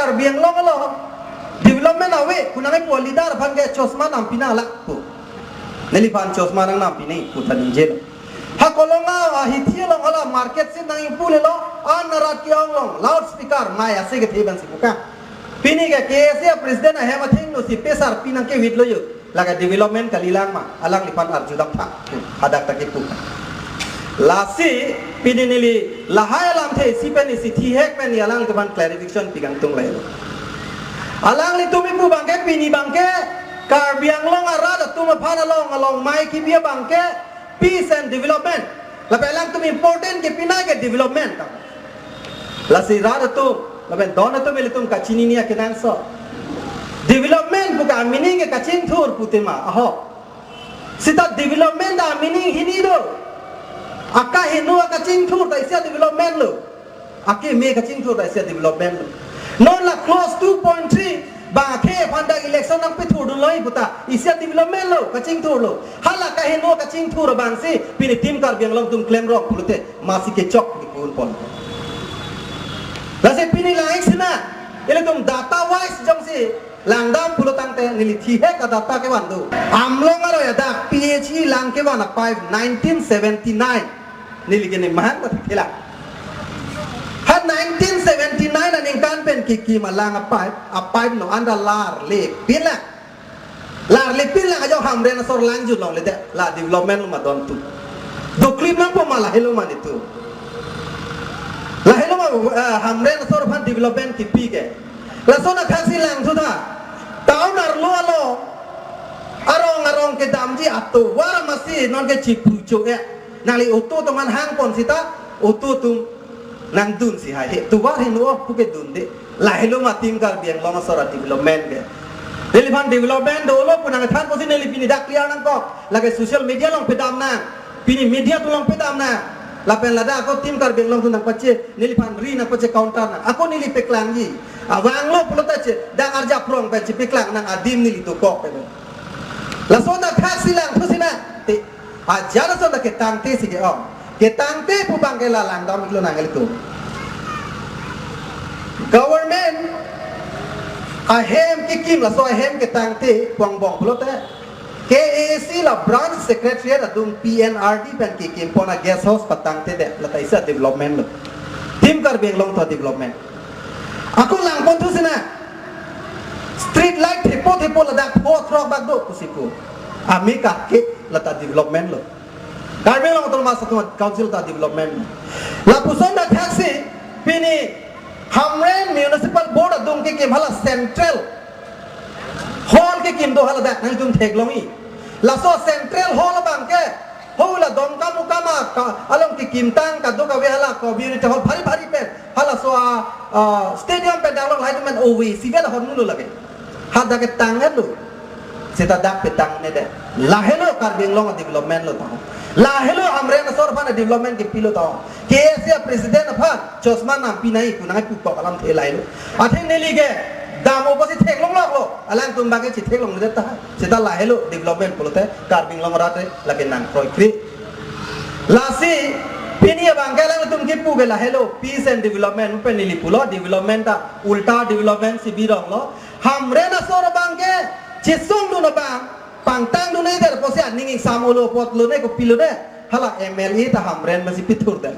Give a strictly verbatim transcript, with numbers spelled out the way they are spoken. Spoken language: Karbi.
Karbi Anglong along development ave, konat pu leader aphan ke chosma nangpi nang lak pu. Neliphan chosma nang nangpi nang pu ta ningjelo. Ha Kolongaon ahithi along hala market si nang ingpu lelo, an arat ke-ong along loudspeaker mai ase kethe ban si puka. Pini ke K S A president ahem athengno si pesar pi nang kevit lo yo. Lake development kalilang ma, alangliphan arjudam tha. Hadak ta kipu. Lasi pini neli lahai alamthe isi pen isi thihek pen alangliphan clarification pi kangtung lahelo. Alanglitum kipu abangke pini abangke Karbi Anglong arat atum aphan along along mai kibi abangke peace and development. Lapen alangtum important kipi nang ke development. Lasi rat atum, lapen don atum ilitum kachinine akenangsot. Development pu ka meaning ke kachingthur putema, aho. Seta development ta meaning hini do. Akaheno akachingthur ta isi development lo. Akeme kachingthur ta isi development lo. Non la clause two point three, bang akhe aphan dak election nangpethurdun lo puta, isi development lo, kachingthur lo. Hala kaheno kachingthur abang si, pini Team Karbi Anglong atum klemrok pulote, masi kechok ni pun pon. Lasi pini lang-ik sina, ilitum data wise jongsi langdam pulo tangte neli thihek a-data kevan do. Amlong aroi adak P H E lang kevan a-pipe nineteen seventy-nine. Neli kene mahang mati thela. Ha nineteen seventy-nine aningkan pen kikim alang a-pipe, a-pipe no anda larle pin lang. Larle pin lang ajok Hamren asor lang jun longle de, la development lo ma don tu. Doklim nangpo ma lahelo ma nitu. Lahelo ma, eh, Hamren asor aphan development kipi ke. Lason athaksi langthu tha. Town arlo along arong arong kedamji atovar masi non ke chipru cho e. Nangli auto atum an hangpon seta auto atum nangdun si hai he. Tovar heno pu kedunde. Lahelo ma Team Karbi Anglong asor a-development ke. Neliphan development dolo pu nangthan pusi neli pini dak clear nangkok. Lake social media along pedam nang. Pini media atum along pedam nang. Lapen ladak ako Team Karbi Anglong atum nangpache, neliphan ri nangpache counter nang. Ako neli peklangji. Avanglo pulote che, dak arja prong pen chepeklang nang adim neli dokok pen. Lason athaksi langthu sina. Te, ajar lason ta ketangte si ke-ong. Ketangte pu abangke la langdam-iklo nang ilitum. Government ahem kikim laso ahem ketangte pu angbong pulote K A A C la branch secretariat adung P N R D pen kikim pon a-guest house patangte de, lata isi development lo. Team Karbi Anglong ta development. Ako langponthu sina. Street light thepo thepo ladak pho throk bak do pusi pu. Amika ke lata development lo. Karbi Anglong Autonomous Council ta development lo. Lapuson athaksi pini Hamren Municipal Board adung kikim hala central hall kikim do hala dak nangtum theklong-i. Laso central hall abangke ho la Dongkamukam a ka along kikim tang kadokave hala community hall bhari bhari pen halaso a, a, stadium pen dang long lahai tum pen ove sivel ahormu lo lake. Hadak ketang lo. Seta dak petang ne de. Lahelo Karbi Anglong a-development lo tang. Lahelo Hamren asor aphan a-development kipilo tang. K S A president aphan chosma nangpi nang-ik pu nangpukok alamthe lahelo. Athe neli ke dam-o pusi theklong loklo. Alangtum abangke chetheklongle tahai. Seta lahelo development pulote Karbi Anglong arat lake nangkroikre. Lasi pini abangke alangtum kipu ke lahelo peace and development pen neli pulo development ta ulta development si birong lo. Hamren asor abangke chesongdun abang, pangtangdun eder pusi aning ingsam olo apot lone kopilone, hala M L A ta Hamren masi pithur de.